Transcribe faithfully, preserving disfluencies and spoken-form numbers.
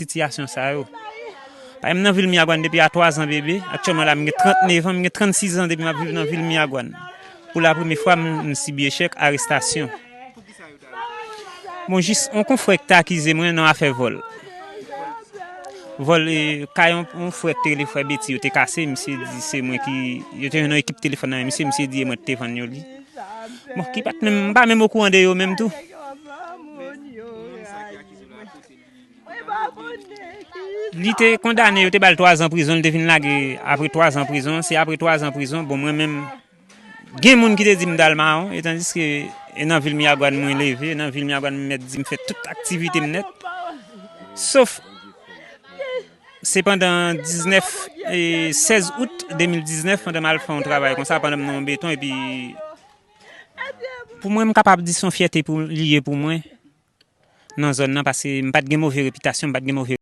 sitiyasyon sa yo. Paske m nan vil Miragwàn depi a twa zan bebe. Aktyèlman la, m gen trannnev an, m gen trannsis zan depi m ap viv nan vil Miragwàn. Pou la premye fwa, m, m sibi echèk, arestasyon. Bon, jis yon konfrè ki te akize mwen nan afè vòl. Vòl, e, kay yon, yon frè ki te rele frè Beti, yo te kase, misye di se mwen ki, yo te jwenn yon ekip telefòn nan men misye, misye di e mwen ki te vann yo li. Bon, ki pa t menm, m pa menm okouran de yo menm tou. Li te kondane, yo te ba l twa zan prizon, li te vin lage apre twa zan prizon. Se apre twa zan prizon, bon, mwen menm, gen moun ki te di m t al mawon, e tandiske e nan vil Miragwàn mwen leve, nan vil Miragwàn mwen mèt di m fè tout aktivite m nèt. Sof, se pandan diznèf, e, sèz out de mil diznèf, pandan m al fè yon travay konsa, pandan m nan yon beton, epi pou mwen, m kapab di se yon fyète pou, li ye pou mwen nan zòn nan, paske m pa t gen move repitasyon, m pa t gen move